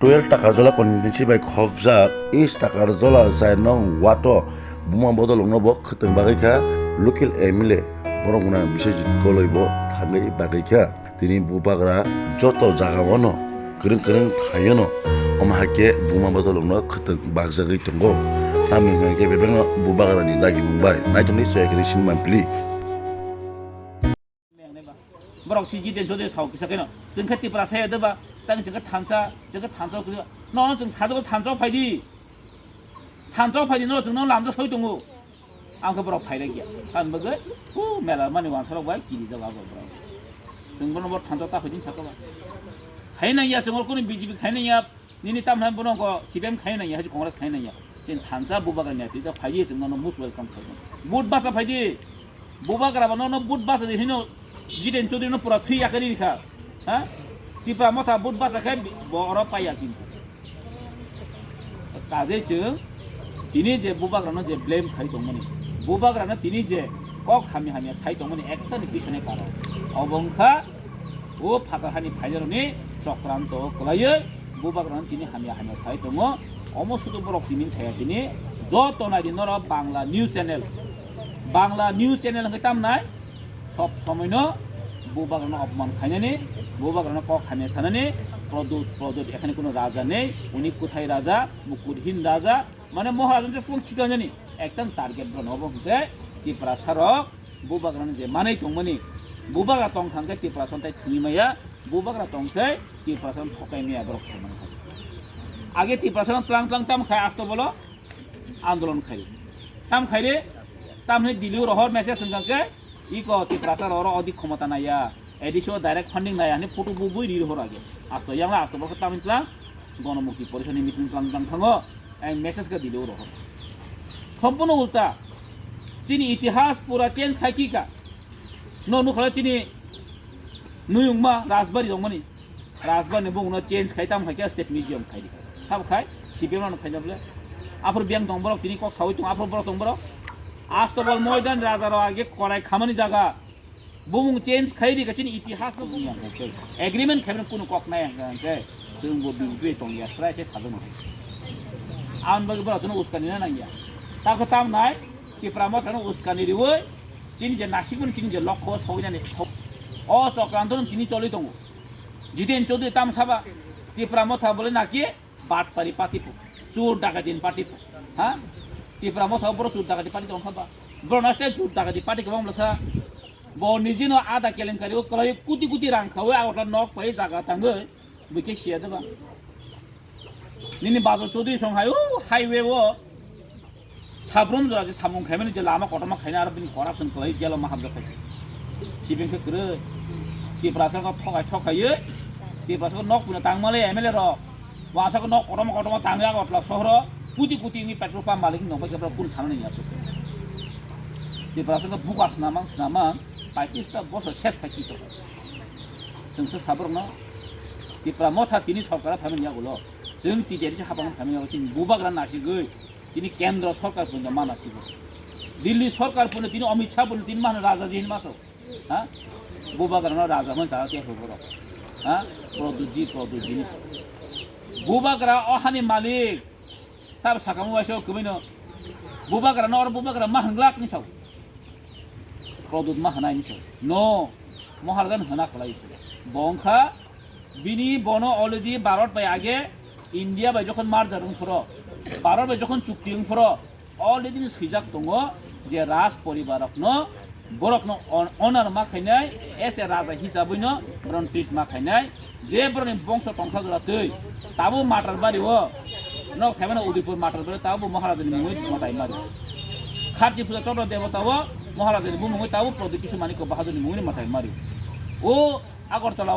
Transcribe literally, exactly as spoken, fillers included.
Twelve Takarjala constituency bai khopjak East Takarjala char nong ward o buma bodolrokno bo khwtwng bagwi kha local M L A borok gwnang Biswajit Goloi bo thangwi bagwi kha. Tini bubagra joto jagao no kwrwng kwrwng thaio no omo hai khe buma bodolrokno khwtwng bakjagwi tongo. Tamni hwnkhe bebakno bubagrani dagimung bai naitongdi chaya khe sinimani pli. Borok si Jiten Chaudhary sao kisa keno. Chwng khe Tiprasa ya deba, tang chwng khe thansa, chwng khe thansa kisa. No, no, chwng sajagao thansa phaidi. Thansa phaidi, no, chwng no lamjak soi tongo. Ang khe borok phai rwkya. Ang bagwi, hu, mela mani wansarok bai kiri jago abo borok. Chwng bono bo thansa ta phaidi saka ba. Khai nang ya, chwng kunu B J P khai nang ya. Nini tamhai bono ko C P M khai nang ya, hai Congress khai nang ya. Chini thansa bubagra ni atwi ta phai di, chwng no most welcome khai. Vote basa phai di. Bubagra ba no, no vote basa di hino Jiten Chaudhary no pura free yakari rikha. Ha? Tipra Motha vote basa khai bo oro paiya kintu. Kaje chwng tini je bubagra no je blame khai tongmani. Bubagra no tini je kok hamya hamya sai tongmani ekta ni pisone karon. Obo wngkha O phatar hani phaijarokni chokranto kwlaiwi bubagrano tini hamya hamya sai tongo. Omo sudu borok tini saya tini joto naidi norok Bangla news channel. Bangla news channel hwnkhe tamnai sob somoino bubagrano opman khainani, bubagrano kok hamya sanani, Pradyot, Pradyot ekhani kuno raja nei, uni kwthai raja, mukurhin raja, mane Maharaja just kung khikanjani, ekdam target borok obo hwnkhe Tiprasa rok. Bubagrano je manwi tongmani, bubagra tong thang khe Tiprasa tai thwngwi maya, bubagra tong khe Tiprasa thokai maya borok sai mani. Age Tiprasa tlang tlang tam khai asto bolo andolon khai. Tam khai re, tam hwnwi Delhi rohor message wngkha khe, iko Tiprasa oro odi khomota naya, A D C o direct funding naya hwnwi photo bubui ri rohor age. Asto yang asto bolo tam tlang, Gonomukti Porishad ni meeting tlang tlang thango. Ang message ka Delhi o rohor. Sompurno ulta. Chini itihas pura change khai kika. No nukhala chini nuyungma Rajbari rongmani. Rajbari ni bungno change khai tam khai kya state museum khai di. Hab khai C P M no khai jable. Aphur biang tong borok tini kok sawi tong aphur borok tong borok. Astobol moidan raja rok age korai khamani jaga. Bumung change khai di kachini itihas no bumung yang khe. Agreement khai kuno kok nai yang khe. Chwng bo B J P tong ya srai khe sajak no. Ang bagi bora chwng uskani na nang ya. Ta khe tam nai Tipra Motha no uskani riwi chini je nasik mun chini je lokho sogwi nani. O chokranto no tini choli tongo. Jiten Chaudhary tam saba Tipra Motha bole naki Batpari party po, chur dakatin party po, ha? Tipra Motha boro chur dakati party tong kha ba. Boro na stai chur dakati party kwbang bwlasa. Bo niji no ada kelenkari o kwlai kuti kuti rang khawi Agartala nok pai jaga tangwi bwkhe siya deba. Nini Badal Chaudhary song hai o highway o Sabrum jora je samung khaimani je lama kotorma khaina aro bini corruption kwlai jelo ma hamjak khai. Sibeng khe kwrwi. Tiprasa khe thokai thokai ye. Tiprasa khe nok puno tangmale M L A rok. Wasa khe nok kotorma kotorma tangya Agartala sohoro. Kuti kuti wngwi petrol pump malik nokbai khe borok kun sanani ya. Tiprasa khe buka snamang snamang. Paikista boso ses khai kisa. Chwngsa sabrokno Tipra Motha tini sorkara phaimani yagulo. Chwng T D R C hapang phaimani yagulo chini bubagra nasigwi. Tini kendro sorkar puno mana sibo. Delhi sorkar puno tini Amit Shah puno tini mana raja jin maso. Ha? Bubagra no raja man chara te hoboro. Ha? Produji, produji ni. Bubagra o hani malik. Sab sakamo waisa kwbino. Bubagra no or bubagra ma hanglak ni sao. Produt ma hanai ni sao. No. Maharajan hana kalai. Bongkha Bini bono already Bharat bai age India bai jokhon merger wng phoro, Bharat bai jokhon chukti wng phoro, already ni swijak tongo je Raj poribar rokno borokno on-, honor ma khainai, as a raja hisabwi no borokno treat ma khainai, je borokni bongso tongsa jora twi tabo Matarbari o nok saimano Udaipur Matarbari tabo Maharaja ni mungwi mwtai mari. Kharchi puja Chotro Debota o Maharaja ni bumungwi tabo Pradyot Kishore Manikya Bahadur ni mungwi mwtai mari. O Agartala